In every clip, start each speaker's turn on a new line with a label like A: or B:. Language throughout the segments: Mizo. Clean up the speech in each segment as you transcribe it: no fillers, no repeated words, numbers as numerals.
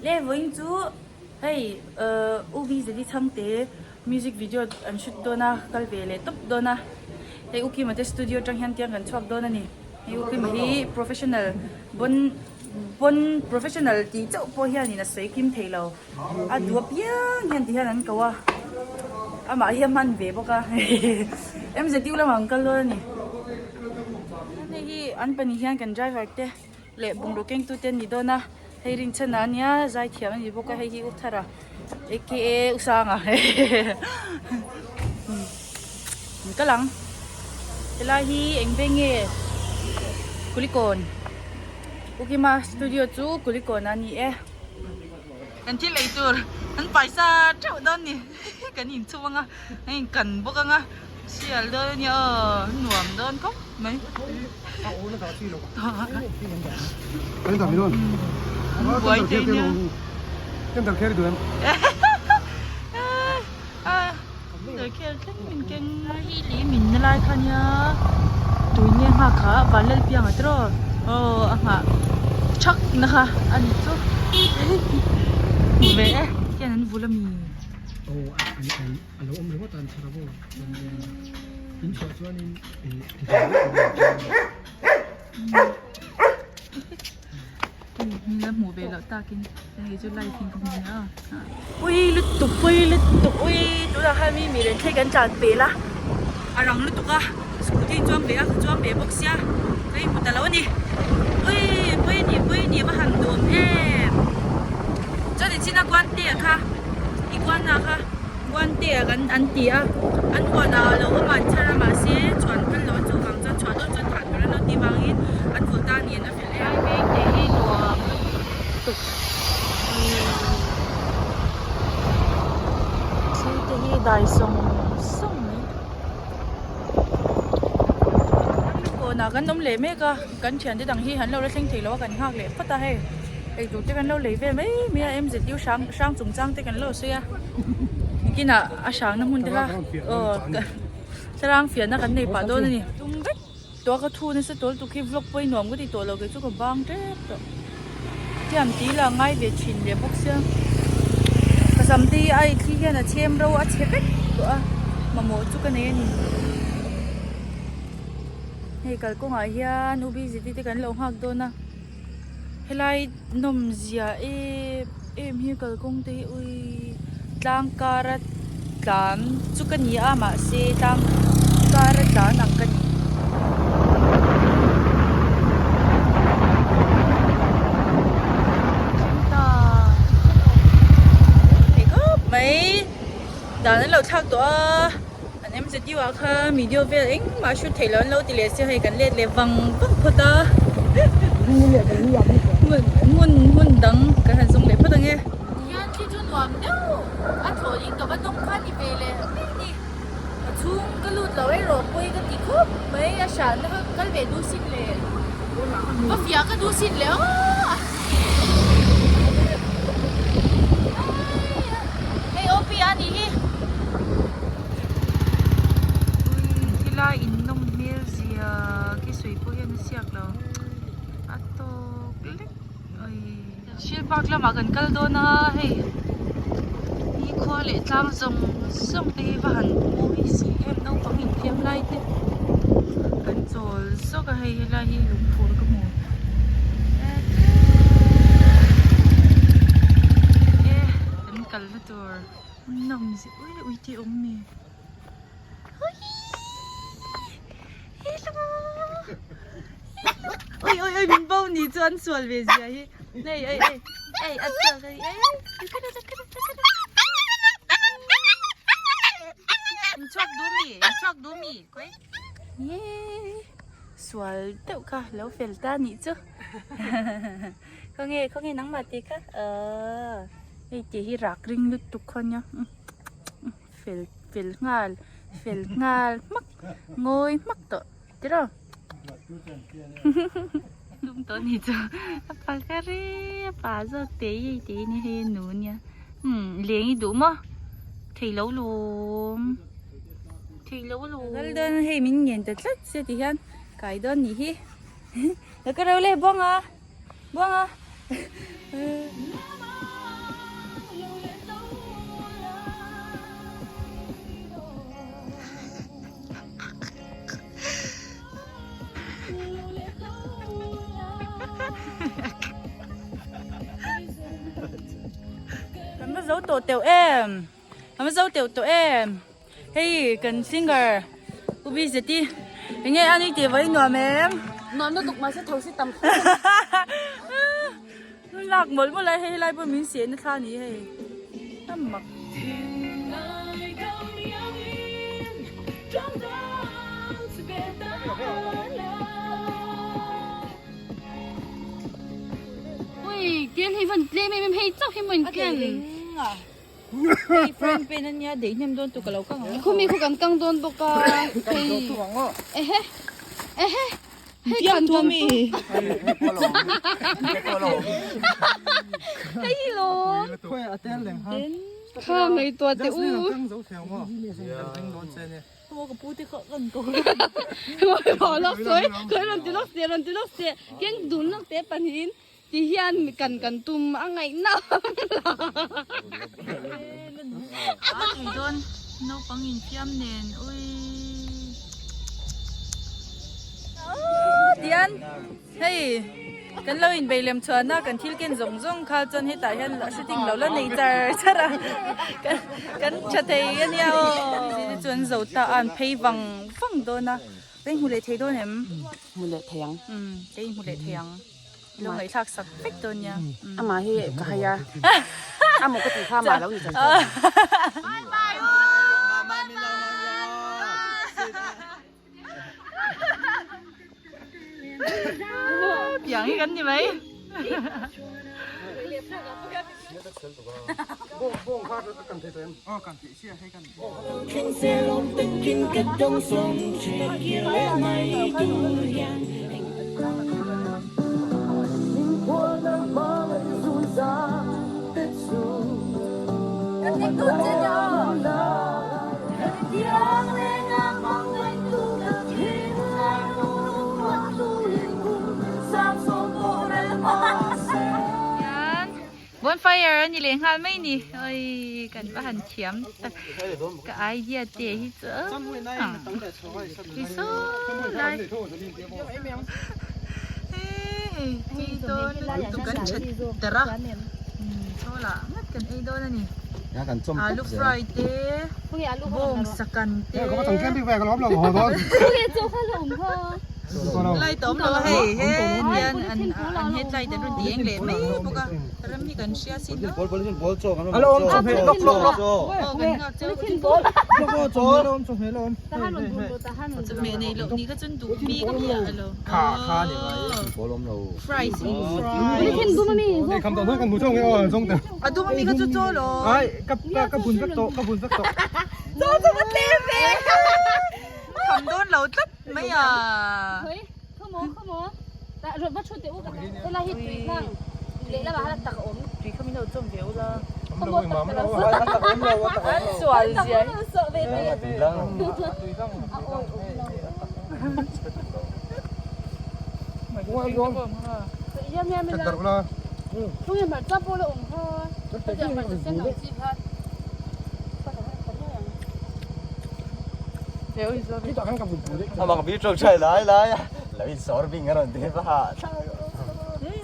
A: Le vawiin chu hei U Bzd Chhangte music video an shoot dawn a kal ve leh tawp dawn a hei U Kima te studio atang hian tiang kan chhuak dawn a ni hei U Kima hi professional bon bon professional tih chauh pawh hianin a sawi kim thei lo a duh apiang hian ti hian an ko a amah hi a hman ve bawk a MZU lamah an kal dawn a ni hei hi an pahnih hian kan driver te. Leh bungraw kengtu te an ni dawn a, hei rinchhan ah ania zaithiam a ni bawk a, hei hi u Thara aka u Sanga an kal ang helai hi eng veng nge Kulikawn U Kima studio chu Kulikawn ah a ni e. Kan thil ei tur an paisa teuh dawn ni kan inchhum anga a inkan bawk anga sial dawn ania aw nuam dawn khawp mai buai thei nia darkhel thleng min keng hi lei min na lai kha nia tui nge nghak kha Vanlalpianga te rawh aw a nghah thak na kha a ni chu hmu ve e hian an vul ami.
B: Aw an an a lo awm ringawt a an chhar a maw in chhuah chuanin
A: Hming a hmuh ve loh takin hei chu live in ka hmu nia ui lutuk pui lutuk ui tunah khan mi mi ren thleng kan tlan pel a a rang lutuk a scooty chuang ve a ka chuang ve bawk sia ka inhmu ta lo a ni ui pui a ni pui a ni a va han duhawm em chuan nichin a guante ah kha iguana kha guante ah kan an ti a an huan ah alo awm a an chhar a mahse chhuan phal loh a chuvang chuan chhuah dawn chuan thah tur an lo tih vangin an vawlh ta a ni an a fel em em te hi nuam lutuk thil te hi dai sawng sawng mai kawnah kan awm leh mek a kan thiante dang hi an lo la thleng thei lo a kan nghak leh phawt a hei eitur te kan lo lei vel mai mai a MZU hrang hrang chungchang te kan lo sawi a nikinah a hrangna hmun te kha aw thlarang fiahna kan nei pah dawn a ni tum vek. Tawh ka thu nasa tawl tuk hi vlog pawh i nuam ka ti tawh lo kei chu ka bang tep tawh tiam tih lah ngai ve thin leh bawk sia ka sam te hi a thli hian a chhem ro a chhe vek tawh a mamawh chu ka nei a ni hei kalkawngah hian u busy te kan lo nghak dawn a helai nawm zia em em hi kalkawng te hi ui tlang kara tlan chu ka ni a mahse tlang kara tlan ang ka ni. Thei khawp mai dan an lo thlak tawh a an MZU ah khan video vel engmah a shoot theih loh an lo ti leh sia hei kan let leh vang vang phawt a hmun hmun hmun dang kan han zawng leh phawt ang e. Hian khi chu nuam deuh a thaw in ka va tawng kha ni ve leh mai ni a chhung ka lut lo erawh pawi ka ti khawp mai a hranna kha kal ve duh sin le va fiah ka duh sin le aw hei OP a nih hi ui khilai in nawm hmel zia khi sawi pawh hian a siak lo a tawk lek ui. Shil park lamah kan kal dawn a hei hi khua leh tlang zawng zawng te hi va han mawi si em naupang infiam lai te kan chawl zawk a hei helai hi lungphur ka hmu e kan kalna tur nawm zia ui ui te awm mi hello ui ui ui min bo ni chu an sual ve zia hi ei ei ei ei a sual ka ei in chhuak duh mi in chhuak duh mi khawi ye sual deuh kha lo fel ta nih chu khawnge khawnge nangmah tih kha aw hei tih hi rak ring lutuk khaw nia. Fel fel nghal fel nghal hmak ngawi hmak tawh tiraw tum tawh ni chu a pa ka re a pa zawk te hi hei te hi nia hei a nu nia umm leng i duh maw thei lo lawm thei lo lawm kal dawn hei min ngen ta tlat sia ti hian kai dawn nih hi ka ro le buanga buanga. zo tawh teuh em a va zo teuh tawh em hei kan singer u Bizeti enge a nui tih vawi nuam em
C: nuam lutuk mahse tho si tam
A: lak mawlh mawlh a hei lai pawh min seh na thla a ni hei a mak.
C: Ui ken hei van tlem em em hei chauh hi maw in ken.
A: Hei frying pan ania deih hnem dawn tur ka lo kang ang.
C: Khumi khu kan kang dawn bawk a. Hei ehe ehe hei kan kan hei lo. Kha ngaihtuah teh u. Lawk sawi khawi rawn ti lawk se rawn ti lawk se keng dun lawk te pahnihin ti hian kan kan tum a ngaihna
A: A tui dawn naupang infiam nen ui tian Hei kan lo inbei lem chhuan a kan thil ken zawng zawng kha chuan hetah hian shooting lo la nei char char a kan tha thei a nia aw te chuan zo ta a an phei vang vang dawn a ka inhmu leh thei dawn em
C: hmu leh thei ang
A: umm ka inhmu leh thei ang lo ngaihthlak sak vek dawn nia
C: amah hi ka hai a a maw ka tih kha amah lo ni chan char
A: bye bye u bye bye Piang hi kan ni mai. Bonfire a ni leh nghal mai ni oi kan va han thiam tak ka idea te hi chu hi saw lai hei tui dawn lutuk kan that der a chaw lah ngat kan ei dawn a ni alu fry te bawng sakan te light a awm lo a hei he hian an an headlight an rawn ti eng leh mai bawk a rem hi kan hria sin a aw kan nghak cheu chawhmeh nei loh ni kha chuan duh bik a mi a lo fries a dum ami kha chu chaw lo chaw chu va tlem ve kham dawn lo tlat mai a tui kha min lo chawm ve ula an sual zia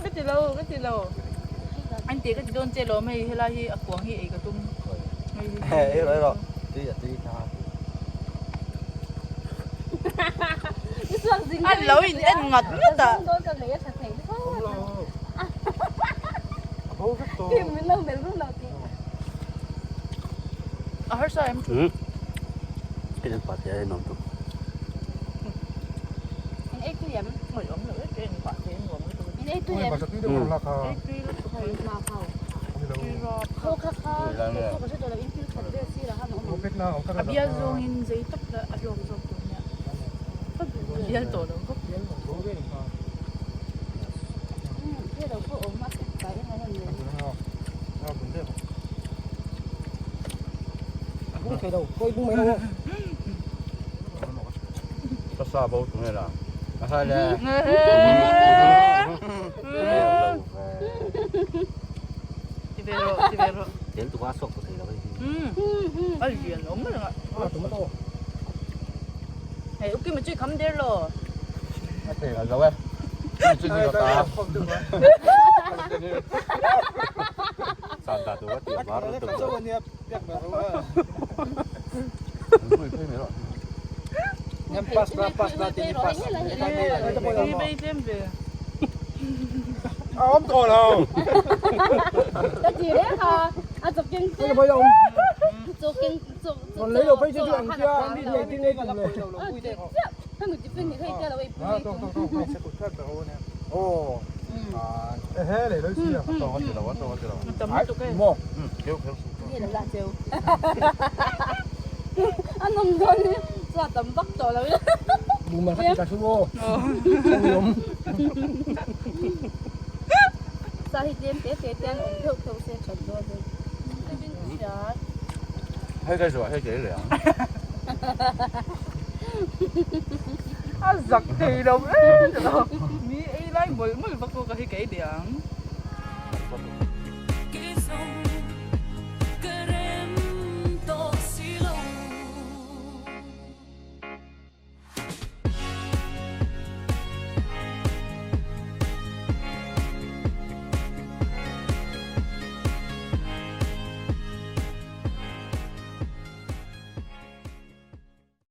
A: Ka ti lo ka ti lo an tih ka ti dawn che lawm hei helai hi a kuang hi ei ka tum An lo in en ngat ngat a. A harsa em? A bial zawngin zei tak la a hlawk zawk tur nia. A bial tawh lo khawp. Ti ve rawh, ti ve rawh. A lian awm reng a. Hei uki ma chui kham der lo. A zak thei lo em lo. Mi ei lai mawlh mawlh vak pawh ka hi ka ei leh ang.